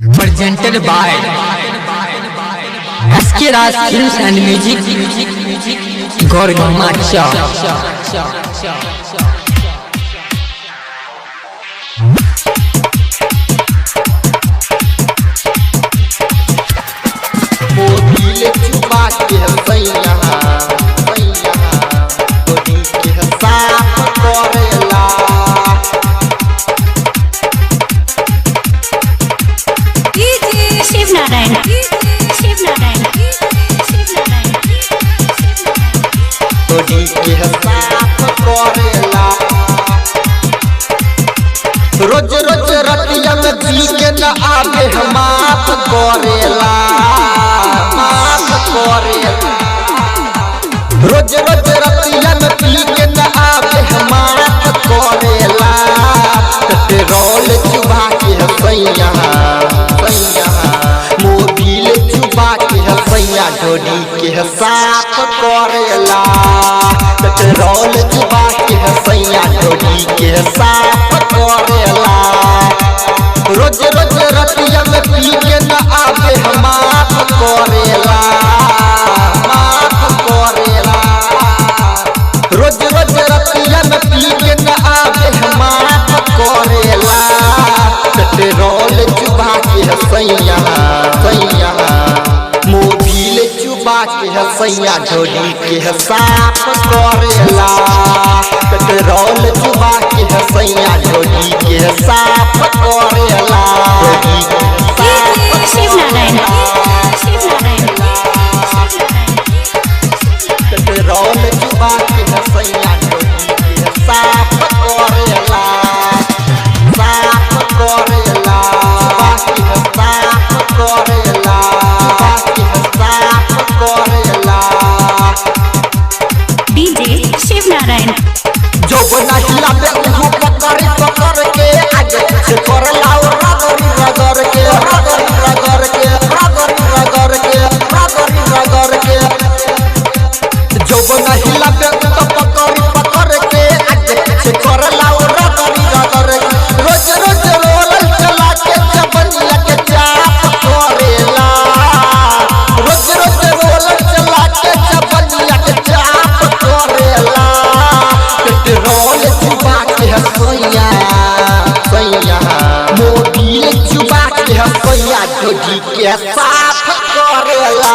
Presented by SK Raj Films and Music, Gorgama Chowk. Mobile Chuba के सैया सैया तोरी के साफ करेला। शिव नारायण शिव नारायण शिव नारायण तोरी के साफ करेला। रोज रोज रतिया में पी के न आवे माफ करेला, माफ करेला। रोज रोज रतिया में पी के न आवे माफ करेला। पेट्रोल चुबा के सैया सैया, मोबिल चुबा के सैया ढोरी के साफ करेला। पेट्रोल चुबा के सैया ढोरी के साफ करेला। रोज रोज रतिया में पी के न आवे माफ करेला, माफ करेला। रोज रोज रतिया में पी के न आवे माफ करेला। पेट्रोल चुबा के सैया सैया, मोबिल चुबा के सैया ढोरी के साफ करेला। पेट्रोल चुबा के सैया ढोरी के साफ करेला। शिव नारायण शिव नारायण पेट्रोल चुबा के सैया ढोरी के साफ करेला, साफ करेला। चुबा के साफ करेला, चुबा के साफ करेला। डीजे शिव नारायण जो नहीं लाबे उहो पकड़ पकड़ के आगे पीछे कर लाओ रगड़ रगड़ के, रगड़ रगड़ के, रगड़ रगड़ के, रगड़ रगड़ के। जो नहीं लाबे उहो पकड़ पकड़ के आगे पीछे कर लाओ रगड़ रगड़ के। रोज रोज रोलर चला के चबनिया के चाप करेला। रोज रोज रोलर चला के चबनिया के चाप करेला। पेट्रोल चुबा के सैया सैया, मोबिल चुबा के सैया ढोरी के साफ करेला।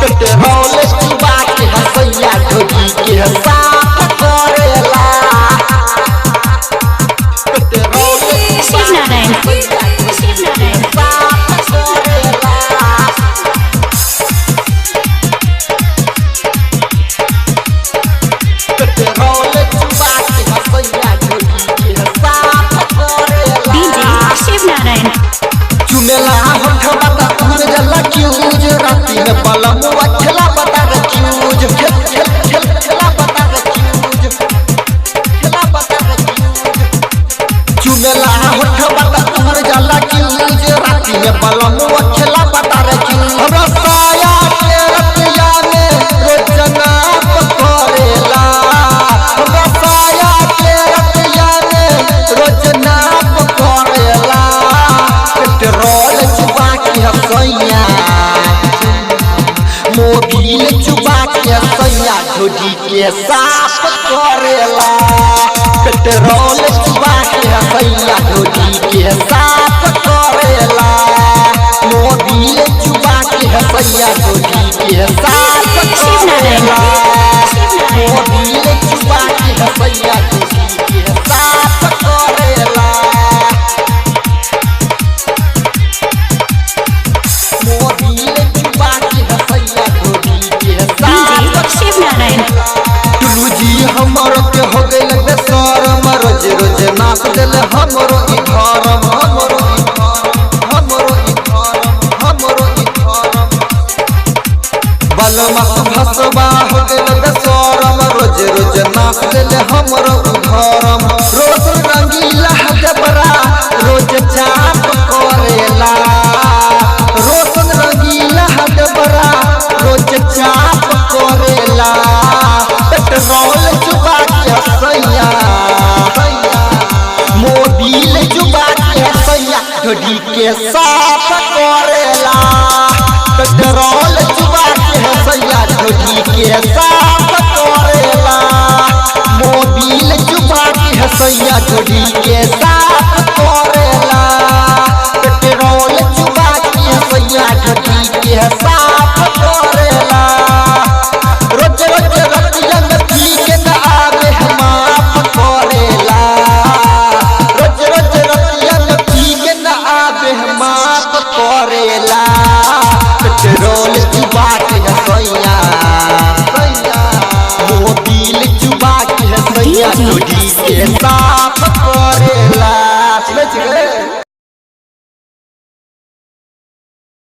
पेट्रोल चुबा के सैया ढोरी के साफ करेला। पेट्रोल शिव नारायण शिव नारायण साफ करेला। पेट्रोल चुबा के सैया ढोरी के साफ करेला। डीजे शिव नारायण चुमेला होठवा त उड़ जाला क्यूज, राती में पलमुआ खेला बता रे क्यूज, खेल खेल खेल खेला बता रे क्यूज, खेला बता रे क्यूज। चुमेला होठवा त उड़ जाला क्यूज, राती में पलमुआ खेला बता रे क्यूज। हमरा साया के रतिया में रोजना करेला। हमरा साया के रतिया में रोजना करेला। पेट्रोल चुबा के सैया, मोबिल चुबा के सैया ढोरी के साफ करेला। पेट्रोल चुबा के सैया ढोरी के साफ करेला। मोबिल चुबा के सैया ढोरी के साफ शिव नारायण करेला। शिव नारायण मोबिल चुबा के सैया ढोरी के साफ करेला। मोबिल चुबा के सैया ढोरी के साफ डीजे शिव नारायण टुलू जी हमरो के हो गइल बेशरम, रोज रोज नाप देले हमरो ई धरम, हमरो ई धरम, हमरो ई धरम, हमरो ई धरम। बलमा भसवा हो गइल बेशरम, रोज रोज नाप देले हमरो ई धरम। रोज रंगीला देबरा रोज चाप करेला। रोशन रंगीला देबरा रोज चाप करेला। पेट्रोल चुबा के सैया सैया, मोबिल मोबिल चुबा के सैया ढोडी के साफ करेला। पेट्रोल चुबा के सैया ढोडी के साफ करेला।